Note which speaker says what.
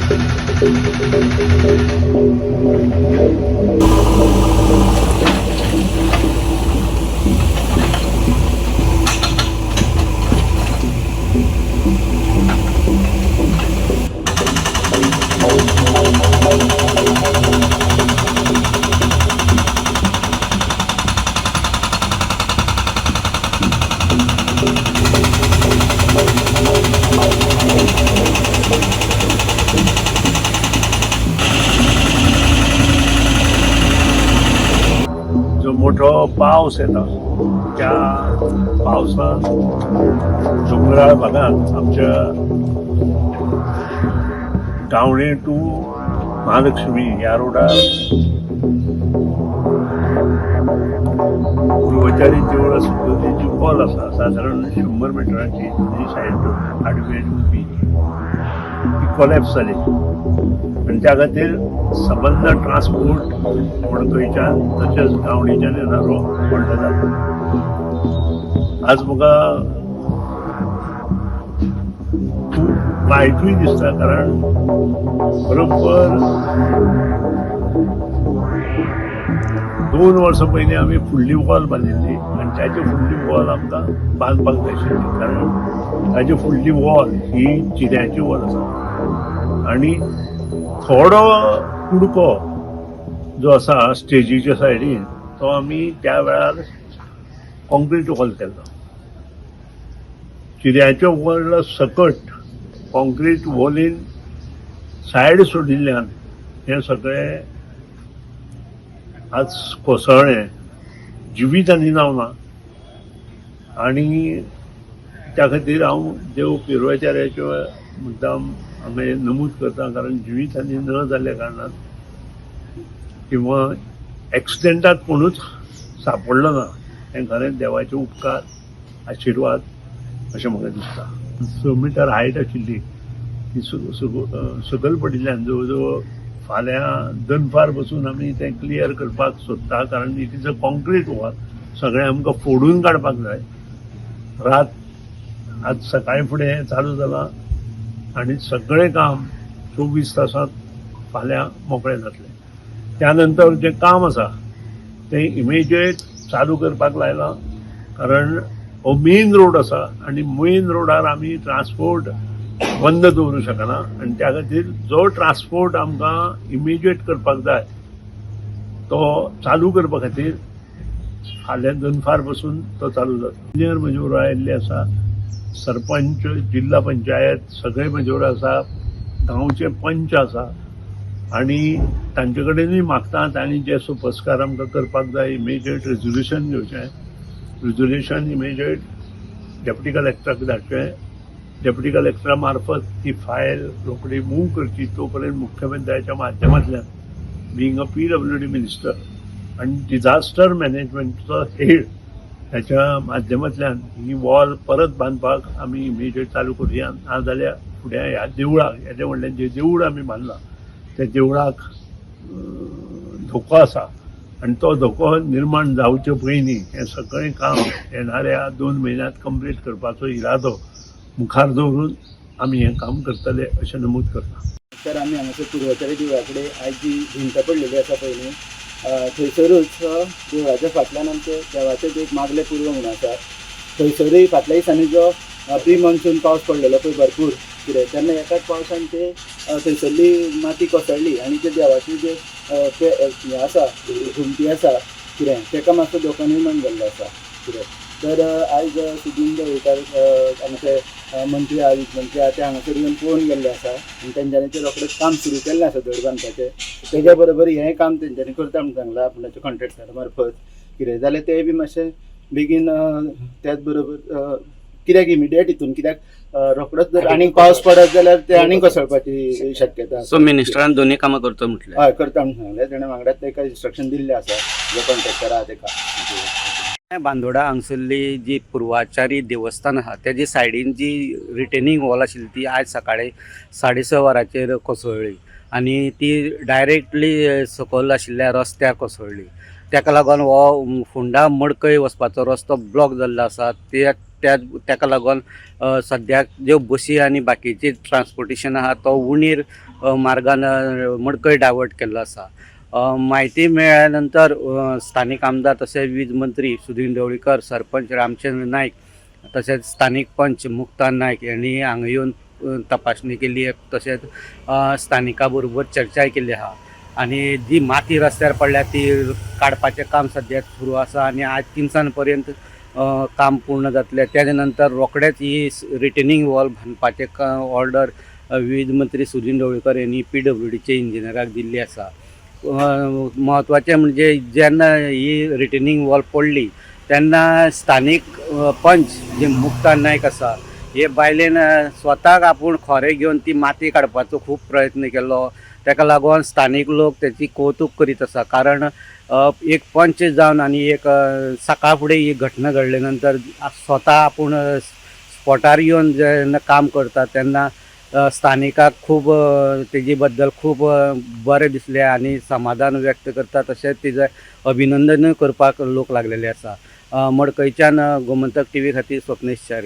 Speaker 1: जो मोठो पावस येता त्या पावसान दोंगराळ भागांत आमच्या गावणे टू महालक्ष्मी ह्या रोडार पूर्वचारी देवूळ आसा तेजी वॉल आसा सादारण 100 मिटरांची, दोनी सायड आडवी आनी उबी, ती कोलॅप्स जाली आनी त्या खातीर सबंद ट्रान्सपोर्ट मडकयच्यान तशेंच गावणेच्यान येणारो बंद जालो. आज म्हाका खूब वायटूय दिसता, कारण बरोबर 2 वर्सां पयलीं आमी फुडली वॉल बांदिल्ली आनी ताची फुडली वॉल आमकां बांदपाक जाय आशिल्ली, कारण ताची फुडली वॉल ही चिऱ्याची वॉल आसा आनी थोडो कुडको जो आसा स्टेजीच्या सायडीन तो आमी त्या वेळार कॉन्क्रीट वॉल केल्लो. चिऱ्याच्या वॉल सकट कॉन्क्रीट वॉलीन सायड सोडिल्ल्यान हें सगळें आज कोसळ्ळें. जिवीत आनी जावना आनी त्या खातीर हांव देव पिरवाचार्याच्यो मुद्दाम हांगा नमूद करता, कारण जिवीत आनी न जाल्ल्या कारणान किंवा एक्सिडेंटात कोणूच सापडलो ना, हें खरें देवाचे उपकार आशिर्वाद अशें म्हाका दिसता. 6 मिटर हायट आशिल्ली ती सकयल पडिल्ल्यान जवळ जवळ फाल्यां दनपार बसून आमी तें क्लियर करपाक सोदता, कारण it is a concrete wall, सगळें आमकां फोडून काडपाक जाय. रात आज सकाळी फुडें हें चालू जालां आनी सगळें काम 24 तासांत फाल्यां मोकळें जातलें. त्या नंतर जें काम आसा तें इमिजिएट चालू करपाक लायलां, कारण हो मेन रोड आसा आनी मेन रोडार आमी ट्रान्सपोर्ट बंद दवरूं शकना आनी त्या खातीर जो ट्रान्सपोर्ट आमकां इमिजिएट करपाक जाय तो चालू करपा खातीर फाल्यां दनपार बसून तो चालू जाता. इंजिनियर म्हजे बरोबर आयिल्ले आसा, सरपंच, जिल्हा पंचायत सगळे म्हजे बरोबर आसा, गांवचे पंच आसा आनी तांचे कडेनूय मागता तांणी जे सोपस्कार आमकां करपाक जाय इमिजिएट रेजोल्युशन घेवचें, रेजोल्युशन इमिजिएट डेप्युटी कलेक्टराक धाडचें, डेप्युटी कलेक्टरा मार्फत ती फायल रोखडी मूव करची. तो पर्यंत मुख्यमंत्र्याच्या माध्यमांतल्यान being a PWD minister आनी डिझास्टर मॅनेजमेंटचो हेड ह्याच्या माध्यमांतल्यान ही वॉल परत बांदपाक आमी इमिजिएट चालू करुया. नाजाल्यार फुडें ह्या देवळाक, येदें व्हडलें जें देवूळ आमी बांदलां त्या देवळाक धोको आसा आनी तो धोको निर्माण जावचे पयलीं हें सगळें काम येणाऱ्या 2 म्हयन्यांत कंप्लीट करपाचो इरादो मुखार दवरून आमी हें काम करतले अशें नमूद करता.
Speaker 2: तर आमी हांगासर पुर्वचारी देवळा कडेन आयज जी भिंत पडलेली आसा पयलीं, थंयसरूच देवळाच्या फाटल्यान आमचे देवाचें एक मागलें पूर्व म्हणून आसा, थंयसरूय फाटल्या दिसांनी जो प्री मॉन्सून पावस पडलेलो पळय भरपूर कितें, तेन्ना एकाच पावसान ते थंयसरली माती कोसळ्ळी आनी ते देवाची जे हें आसा घुमटी आसा कितें तेका मातसो धोको निर्माण जाल्लो आसा कितें. तर आयज सुदीन ढवळीकर हांगासर मंत्री आहा, वीज मंत्री आहा, ते हांगासर येवन पळोवन गेल्ले आसा आनी तेंच्यांनी ते रोखडेंच काम सुरू केल्लें आसा धड बांदपाचें. तेज्या बरोबर हें काम तेंच्यांनी करता म्हूण सांगलां आपणाच्या कॉन्ट्रॅक्टरा मार्फत कितें जाल्यार तें बी मातशें बेगीन त्याच बरोबर कित्याक इमिडिएट हितून कित्याक रोखडोच जर आनीक पावस पडत जाल्यार ते आनीक कोसळपाची शक्यता.
Speaker 3: सो मिनिस्टरान दोन्ही कामां करतो म्हटलें.
Speaker 2: हय, करता म्हूण सांगलें तेणें, वांगडाच ताका इन्स्ट्रक्शन दिल्लें आसा जो कॉन्ट्रॅक्टर आहा तेका.
Speaker 3: बांदोडा हांगसरली जी पुर्वाचारी देवस्थान आहा तेजे सायडीन जी रिटेनिंग वॉल आशिल्ली ती आयज सकाळी 6:30 वरांचेर कोसळ्ळी आनी ती डायरेक्टली सकयल आशिल्ल्या रस्त्यार कोसळ्ळी. ताका लागून हो फोंडा मडकय वचपाचो रस्तो ब्लॉक जाल्लो आसा. ते त्या ताका लागून सद्याक ज्यो बसी आनी बाकीचे ट्रान्सपोर्टेशन आहा तो उणीर मार्गान मडकय डायवर्ट केल्लो आसा. म्हायती मेळ्ळ्या नंतर स्थानीक आमदार तशेंच वीज मंत्री सुदीन ढवळीकर, सरपंच रामचंद्र नायक तशेंच स्थानीक पंच मुक्ता नायक यांनी हांगा येवन तपासणी केली, तशेंच स्थानिकां बरोबर चर्चाय केल्ली आहा आनी जी माती रस्त्यार पडल्या ती काडपाचें काम सद्याक सुरू आसा आनी आज तिनसान पर्यंत काम पूर्ण जातलें. तेजे नंतर रोखडेच ही रिटेनिंग वॉल बांदपाचें ऑर्डर वीज मंत्री सुदीन ढवळीकर यांनी पीडब्ल्यूडीचे इंजिनियराक दिल्ली आसा. म्हत्वाचें म्हणजे जेन्ना ही रिटेनिंग वॉल पडली तेन्ना स्थानीक पंच जे मुक्ता नायक आसा हे बायलेन स्वताक आपूण खोरें घेवन ती माती काडपाचो खूब प्रयत्न केलो. ताका लागून स्थानीक लोक तेची कौतूक करीत आसा, कारण एक पंच जावन आनी एक सकाळ फुडें ही घटना घडले नंतर स्वता आपूण स्पॉटार येवन जेन्ना काम करता तेन्ना स्थानिकाक खूब तेजे बद्दल खूब बरें दिसलें आनी समाधान व्यक्त करता, तशेंच तेजें अभिनंदनूय करपाक लोक लागलेले आसा. मडकयच्यान गोमंतक टीव्ही खातीर स्वप्नेश च्यारी.